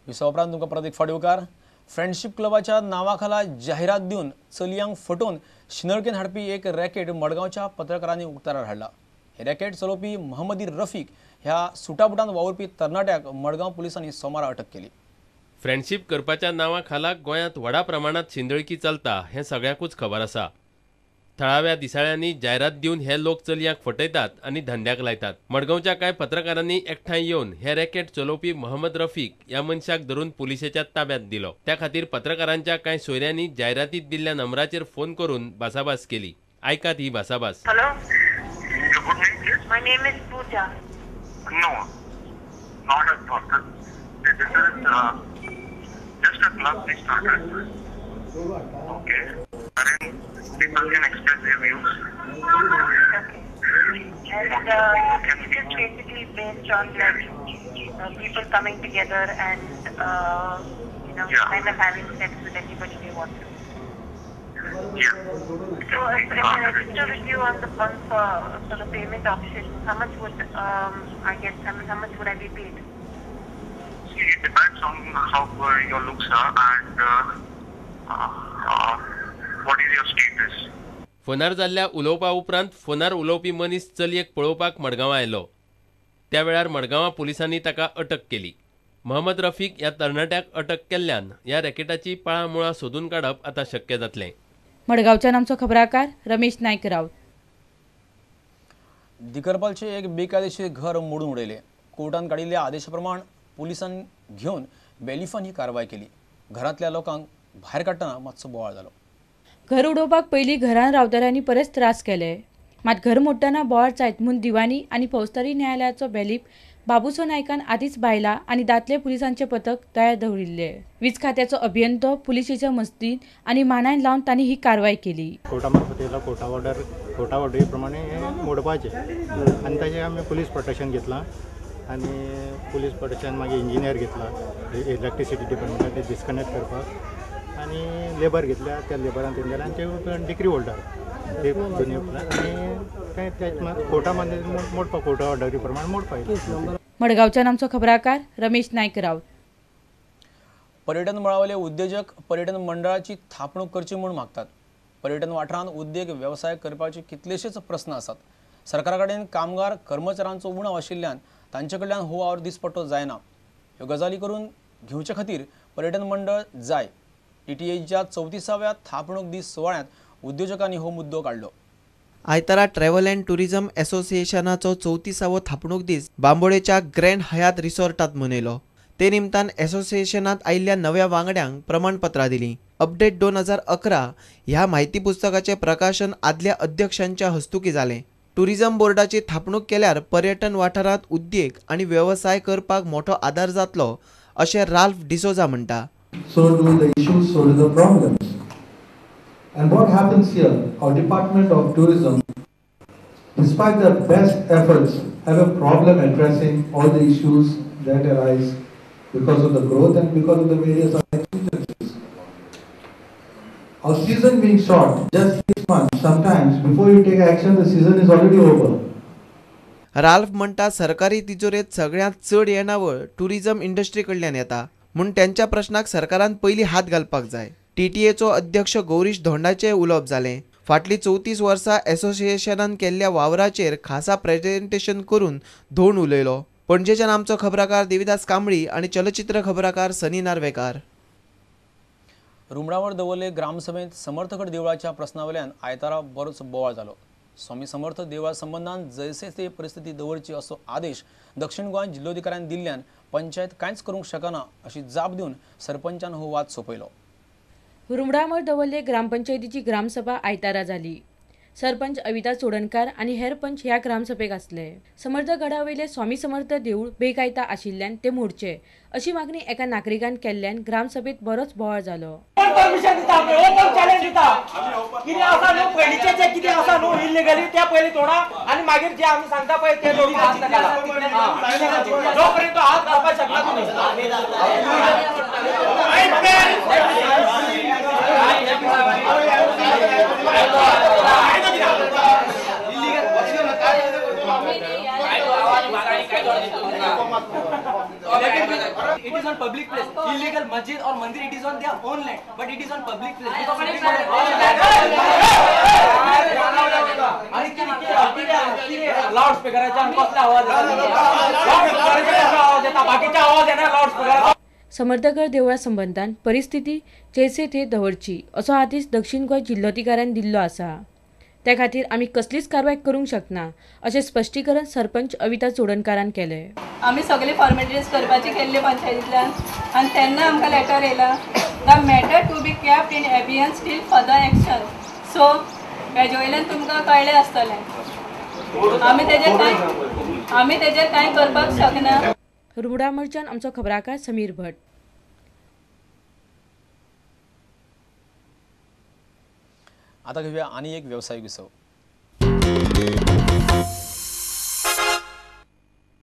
विसवा उपरांत तुमकां परत एक फावट येवकार. फ्रेंडशीप क्लबाच्या नांवा खाला जाहिरात दिवन चलयांक फटोवन शिंदळकेन हाडपी एक रॅकेट मडगांवच्या पत्रकारांनी उक्ताडार हाडला. हे रॅकेट चलोवपी महम्मदी रफीक ह्या सुटाबुटान वावुरपी तरणाट्याक मडगांव पुलिसांनी सोमारा अटक केली. फ्रेंडशीप करपाच्या नांवा खाला गोंयांत व्हडा प्रमाणांत शिंदळकी चलता हें सगळ्यांकूच खबर आसा. थळाव्या दिसाळ्यांनी जायरात दिवन हे लोक चलयांक फटयतात आनी धंद्याक लायतात. मडगांवच्या कांय पत्रकारांनी एकठांय येवन हे रॅकेट चलोवपी महम्मद रफीक ह्या मनशाक धरून पुलिसेच्या ताब्यांत दिलो. त्या खातीर पत्रकारांच्या कांय सोयऱ्यांनी जायरातीत दिल्ल्या नंबराचेर फोन करून भासाभास केली. आयकात ही भासाभास. Hello, Your good name, please? My name is Pooja. No, not at all. This is just a club we started. Okay. Wherein people can express their views. Okay. And it is basically based on like people coming together and kind of having sex with anybody they want to. Yeah. So if I register with you on the on for the payment option, how much would I get? I mean, how much would I be paid? See, it depends on how your looks are and what is your status. फोनार जाल्ल्या उलोवपा उपरांत फोनार उलोवपी मनीस चलयेक पळोवपाक मडगांवां आयलो. त्या वेळार मडगांवां पुलिसांनी ताका अटक केली. महम्मद रफीक ह्या तरणाट्याक अटक केल्ल्यान ह्या रॅकेटाची पाळां मुळां सोदून काडप आतां शक्य जातलें. मडगांवच्यान आमचो खबराकार रमेश नायक राऊत. दिकरपालचे एक बेकायदेशीर घर मोडून उडयले. कोर्टान काडिल्ल्या आदेशा प्रमाण पुलिसांनी घेवन बेलिफान ही कारवाय केली. घरांतल्या लोकांक भायर काडटना मातसो बोवाळ जालो. घर उडोवपाक पयलीं घरान रावतल्यांनी बरेच त्रास केले. मात घर मोडटना बोवाळ जायत म्हूण दिवाणी आनी फौजदारी न्यायालयाचो बेलीप बाबूसो नायकान आदींच बायलां आनी दादले पुलिसांचे पथक तयार दवरिल्ले. वीज खात्याचो अभियंतो पुलिशेच्या मजतीन आनी मानायन लावन तांणी ही कारवाय केली. कोर्टा मार्फत येयला, कोर्टा ऑर्डर, कोर्टा ऑर्डरी प्रमाणे हें मोडपाचें आनी ताजें आमी पुलीस प्रोटेक्शन घेतलां आनी पुलीस प्रोटेक्शन मागीर इंजिनियर घेतला इलेक्ट्रिसिटी डिपार्टमेंटान ते डिस्कनेक्ट करपाक आनी लेबर घेतल्या, त्या लेबरान ते गेले आनी ते डिग्री होल्डर ते दोनी आनी काय त्या कोर्टा मध्ये मोडपाक कोर्टा ऑर्डरी प्रमाणे मोडपाक. मडगांवच्यान आमचो खबराकार रमेश नायक राऊत. पर्यटन मळावयले उद्देजक पर्यटन मंडळाची थापणूक करची म्हूण मागतात. पर्यटन वाठारांत उद्देग वेवसाय करपाचे कितलेशेच प्रस्न आसात. सरकारा कडेन कामगार कर्मचाऱ्यांचो उणाव आशिल्ल्यान तांचे कडल्यान हो वावर दिसपट्टो जायना. ह्यो गजाली करून घेवचे खातीर पर्यटन मंडळ जाय. टीटीएच्या 34व्या थापणूक दीस सुवाळ्यांत उद्योजकांनी हो मुद्दो काडलो. आयतारा ट्रॅव्हल अँड टुरिझम असोसिएशनाचो 34वो थापणूक दीस बांबोळेच्या ग्रँड हयात रिसॉर्टात मनयलो. ते निमतान असोसिएशनात आयिल्ल्या नव्या वांगड्यांक प्रमाणपत्रां दिलीं. अपडेट 2011 ह्या म्हायती पुस्तकाचें प्रकाशन आदल्या अध्यक्षांच्या हस्तुकीं जालें. टुरिझम बोर्डाची थापणूक केल्यार पर्यटन वाठारांत उद्देग आनी वेवसाय करपाक मोठो आदार जातलो अशें राल्फ डिसोजा म्हणटा. So do the issues, so do the problems. And what happens here, our Department of Tourism, despite their best efforts, have a problem addressing all the issues that arise because of the growth and because of the various exigencies. Our season being short, just 6 months, sometimes before you take action, the season is already over. Ralph म्हणटा सरकारी तिजोरेंत सगळ्यांत चड येणावळ tourism industry कडल्यान येता म्हूण त्यांच्या प्रश्नाक सरकारान पयलीं हात घालपाक जाय. टीटीएचो अध्यक्ष गौरीश धोंडाचें उलोवप जालें. फाटलीं 34 वर्सां असोसिएशनान केल्ल्या वावराचेर खासा प्रेजेंटेशन करून धोंड उलयलो. पणजेच्यान आमचो खबराकार देविदास कांबळी आनी चलचित्र खबराकार सनी नार्वेकार. रुमडावर दवर्ले ग्रामसभेंत समर्थगड देवळाच्या प्रस्नावयल्यान आयतारा बरोच बोवाळ जालो. स्वामी समर्थ देवळा संबंदान जैसे ते परिस्थिती दवरची असो आदेश दक्षिण गोंय जिल्लोधिकाऱ्यान दिल्ल्यान पंचायत कांयच करूंक शकना अशी जाप दिवन सरपंचान हो वाद सोंपयलो. रुमडामळ दवर्ले ग्रामपंचायतीची ग्रामसभा आयतारा जाली. सरपंच अविता चोडणकार आनी हेर पंच ह्या ग्रामसभेक आसले. समर्थगडावयले स्वामी समर्थ देऊळ बेकायदा आशिल्ल्यान ते मोडचे अशी मागणी एका नागरिकान केल्ल्यान ग्रामसभेत बरोच बोवाळ जालो. परमिशन दिता, ओपन चॅलेंज दिता, कितें आसा न्हू पयलींचें जें कितें आसा न्हू इल्लिगली तें पयलीं तोडा आनी मागीर जें आमी सांगता पळय तें तोडून हात घाला. जो पर्यंत हात घालपाक शकना तुमी. It is on public place. Illegal masjid or mandir, it is on their own land, but it is on public place. Loud स्पीकराच्या कसला आवाज येता, बाकीचा आवाज येणार लाऊड स्पीकर. समर्थगड देवळा संबंदान परिस्थिती जैसे थे दवरची असो आदेश दक्षिण गोंय जिल्लोधिकाऱ्यान दिल्लो आसा. त्या खातीर आमी कसलीच कारवाय करूंक शकना अशें स्पश्टीकरण सरपंच अविता चोडणकारान केलें. आमी सगळे फॉर्मेलिटीज करपाची केल्ली पंचायतींतल्यान आनी तेन्ना आमकां लेटर येयला the matter to be kept in abeyance till further action. So हेजे वयल्यान तुमकां कळ्ळें आसतलें आमी तेजेर कांय करपाक शकना. रुमडामळच्यान आमचो खबराकार समीर भट. आता घेऊया आणि एक व्यावसायिक विसव.